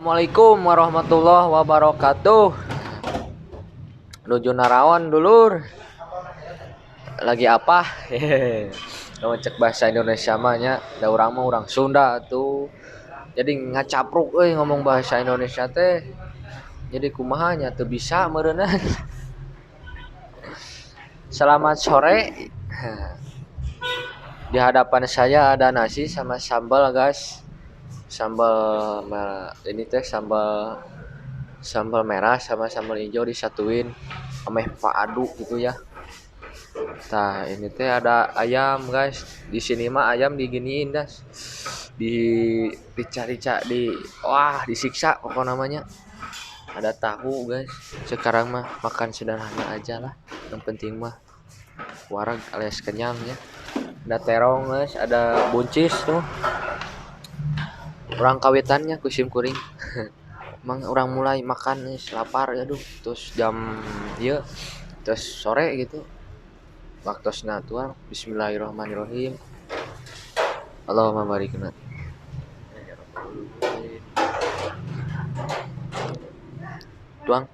Assalamualaikum warahmatullahi wabarakatuh. Nuju naraon dulur. Lagi apa? Hehehe. Cek bahasa Indonesia mah nya, da urang mah urang Sunda tuh. Jadi ngacapruk euy ngomong bahasa Indonesia teh. Jadi kumaha nya teu bisa meureunna. Selamat sore. Di hadapan saya ada nasi sama sambal, guys. Sambal ini teh sambal sambal merah sama sambal hijau disatuin ameh adu gitu ya. Nah, ini teh ada ayam, guys. Di sini mah ayam diginiin, guys. Di rica-rica di wah, disiksa pokok namanya. Ada tahu, guys. Sekarang mah makan sederhana aja lah. Yang penting mah wareg alias kenyang ya. Ada terong, guys, ada buncis tuh. Urang kawitannya ku sim kuring. Emang urang mulai makan nih lapar ya duh. Terus jam ieu terus sore gitu. Waktosna tuang. Bismillahirrahmanirrahim. Allahumma barik lana. Tuang.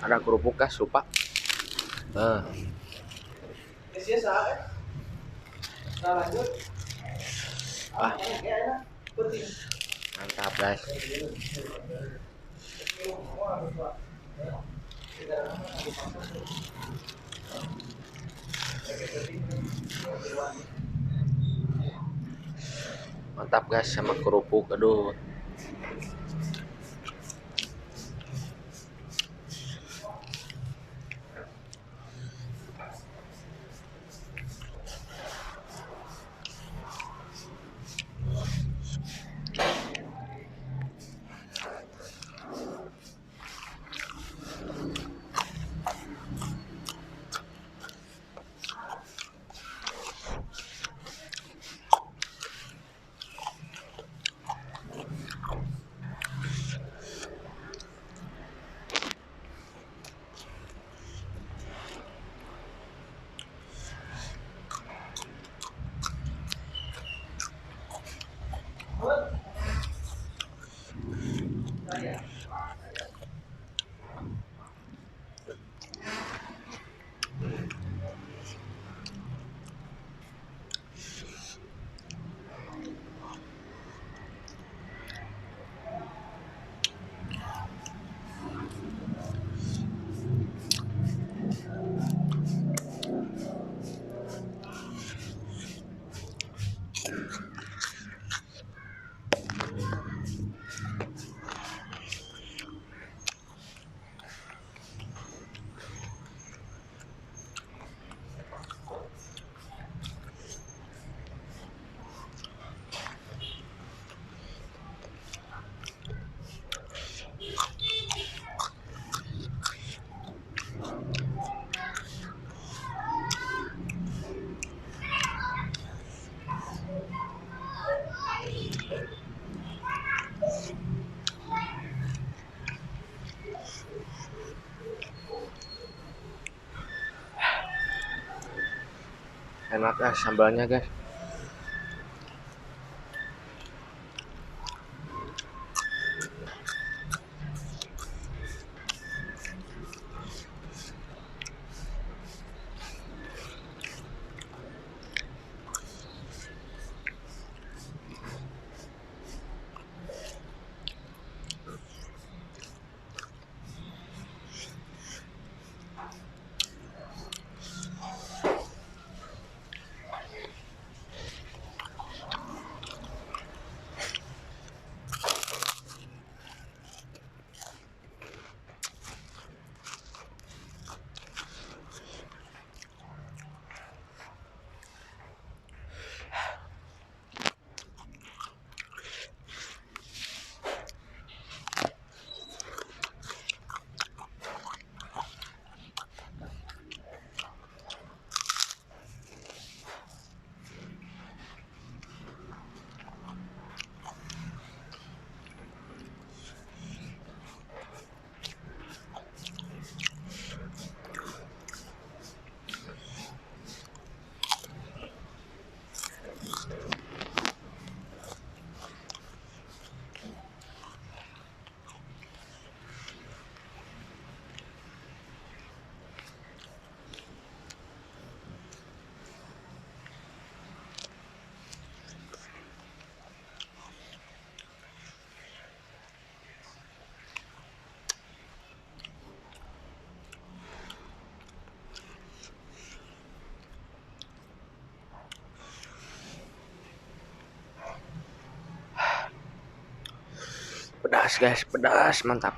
Ada kerupuk guys, lupa. Nah. Ah. Mantap guys. Mantap guys sama kerupuk, aduh. Enak guys sambalnya guys. Pedas guys, pedas, mantap.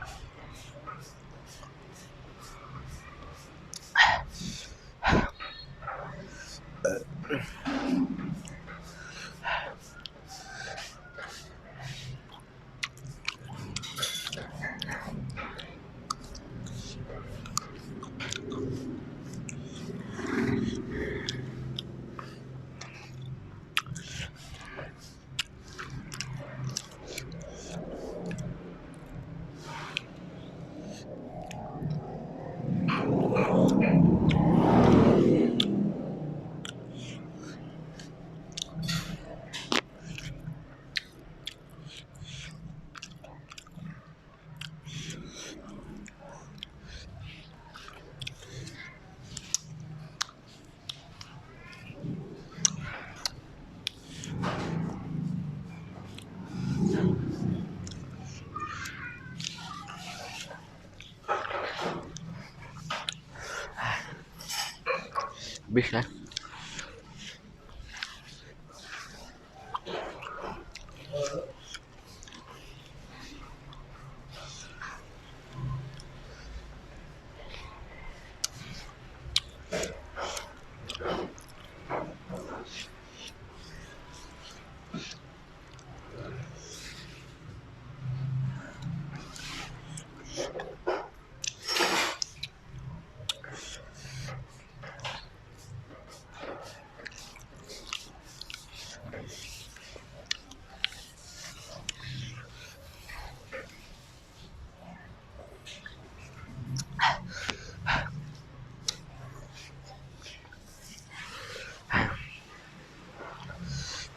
Bisa.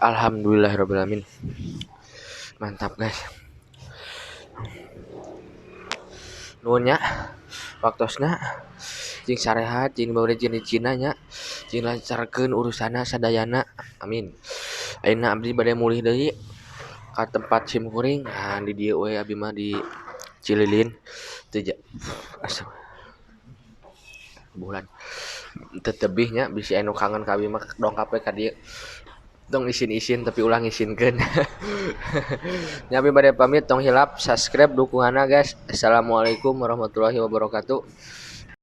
Alhamdulillahirobbilalamin. Mantap guys. Nuhun nya waktosna, jeung sarehat, jeung bari jeung Cina nya, jeung lancarkeun urusanna sadayana. Amin. Ayeuna abdi bade mulih deui ka tempat sim kuring. Nah, di dieu we abdi mah di Cililin. Teu bulan teu tebih nya, bisi anu kangen ka abdi mah dongkap we ka dieu. Tong isin-isin tapi ulah ngisinkeun. Nya abdi bade pamit, tong hilap subscribe dukunganna guys. Assalamualaikum warahmatullahi wabarakatuh.